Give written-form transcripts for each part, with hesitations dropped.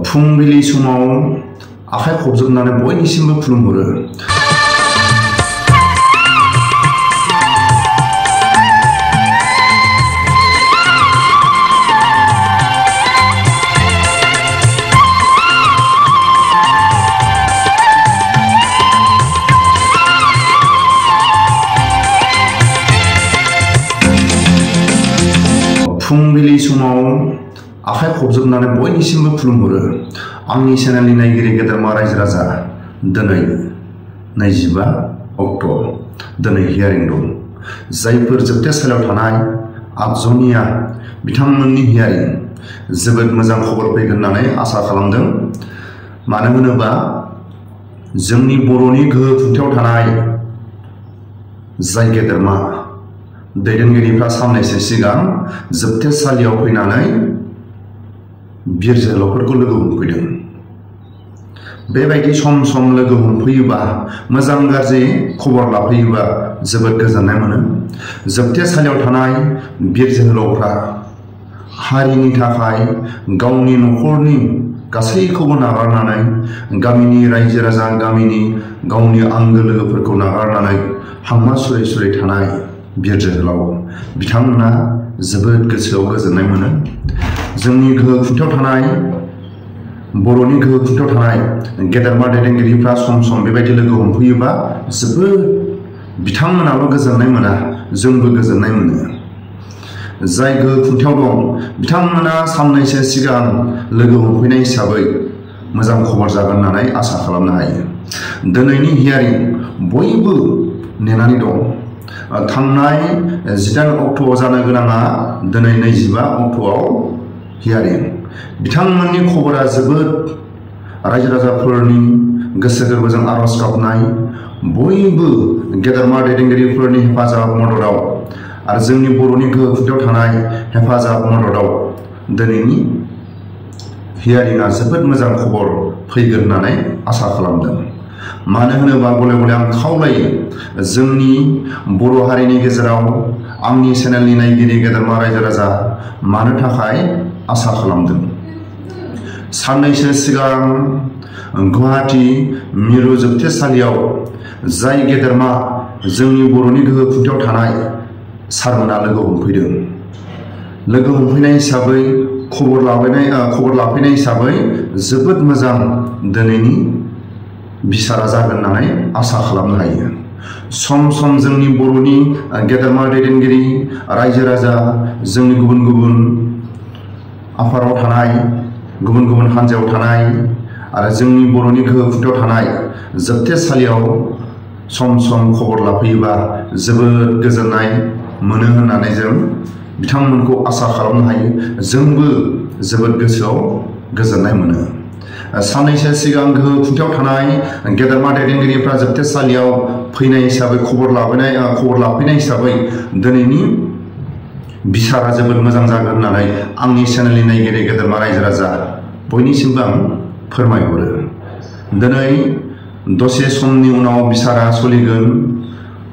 फुंबिलि समाव आखाइ खबजोबनानै बयनिसिमबो खुलुमहरो। फुंबिलि समाव आखाइ खबजोबनानै बयनिसिमबो खुलुमहरो। आंनि चेनेलनि नायगिरि गेदेरमा रायजो राजा, दिनै 25 अक्ट' दिनै हियारिं दं। जायफोर जोबथेसालियाव थानाय 8 जनिया बिथांमोननि हियारिं जोबोद मोजां खबर फैगोन होननानै आसा खालामदों। मानो होनोबा जोंनि बर'नि गोहो खुंथायाव थानाय जाय गेदेरमा दैदेनगिरिफ्रा साननैसो सिगां जोबथेसालियाव फैनानै बिर जोहोलावफोरखौ लोगो हमफैदों। बेबायदि सम सम लोगो हमफैयोबा, मोजां गाज्रि खबर लाफैयोबा जोबोद गोजोननाय मोनो। जोबथेसालियाव थानाय बिर जोहोलावफ्रा हारिनि थाखाय गावनि न'खरनि गासैखौबो नागारनानै, गामिनि रायजो राजा, गामिनि गावनि आंगो लोगोफोरखौ नागारनानै हांमा सुरै सुरै थानाय बिर जोहोलाव बिथांमोना जोबोद गोसोआव गोजोननाय मोनो। जोंनि गोहो खुंथायाव थानाय, बर'नि गोहो खुंथायाव थानाय गेदेरमा दैदेनगिरिफ्रा सम सम बेबायदि लोगो हमफैयोबा जोबोद बिथांमोनाल' गोजोननाय मोना, जोंबो गोजोननाय मोनो। जाय गोहो खुंथायाव दं बिथांमोना साननैसो सिगां लोगो हमफैनाय हिसाबै मोजां खबर जागोन होननानै आसा खालामनो हायो। दिनैनि हियारिं बयबो नेनानै दं। थांनाय 18 अक्ट'आव जानो गोनाङा दिनै 25 अक्ट'आव हियारिं। बिथांमोननि खबरा जोबोद रायजो राजाफोरनि गोसो गोरबोजों आरज गाबनाय, बयबो गेदेरमा दैदेनगिरिफोरनि हेफाजाब मददाव आरो जोंनि बर'नि गोहो खुंथायाव थानाय हेफाजाब मददाव दिनैनि हियारिंआ जोबोद मोजां खबर फैगोन होननानै आसा खालामदों। मानो होनोबा गले गले आं खावलायो, जोंनि बर' हारिनि गेजेराव आंनि चेनेलनि नायगिरि गेदेरमा रायजो राजा मानो थाखाय आसा खालामदों। साननैसो सिगां गुवाहाटी मिरु जोबथेसालियाव जाय गेदेरमा जोंनि बर'नि गोहो खुंथायाव थानाय सारमोना लोगो हमफैदों। लोगो हमफैनाय हिसाबै, खबर लाफैनाय हिसाबै जोबोद मोजां दिनैनि बिसारा जागोन होननानै आसा खालामनो हायो। सम सम जोंनि बर'नि गेदेरमा दैदेनगिरि, रायजो राजा, जोंनि गुबुन गुबुन आफादाव थानाय, गुबुन गुबुन हान्जायाव थानाय आरो जोंनि बर'नि गोहो खुंथायाव थानाय जोबथेसालियाव सम सम खबर लाफैयोबा जोबोद गोजोननाय मोनो होननानै जों बिथांमोनखौ आसा खालामनो हायो। जोंबो जोबोद गोसोआव गोजोननाय मोनो। साननैसो सिगां गोहो खुंथायाव थानाय गेदेरमा दैदेनगिरिफ्रा जोबथेसालियाव फैनाय हिसाबै, खबर लाफैनाय हिसाबै दिनैनि बिसारा जोबोद मोजां जागोन होननानै आंनि चेनेलनि नायगिरि गेदेरमा रायजो राजा बयनिसिमबो आं फोरमायहरो। दिनै दसे समनि उनाव बिसारा सोलिगोन।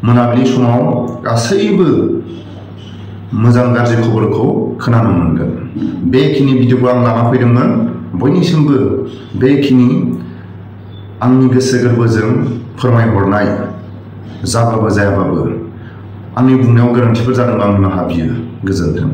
मोनाबिलि समाव गासैबो मोजां गाज्रि खबरखौ खोनानो मोनगोन। बेखिनि भिडिअखौ आं लाना फैदोंमोन। बयनिसिमबो बेखिनि आंनि गोसो गोरबोजों फोरमायहरनाय जाबाबो जायाबाबो, आंनि बुंनायाव गोरोन्थिफोर जादोंबा आं निमाहा बियो। गोजोन्थों।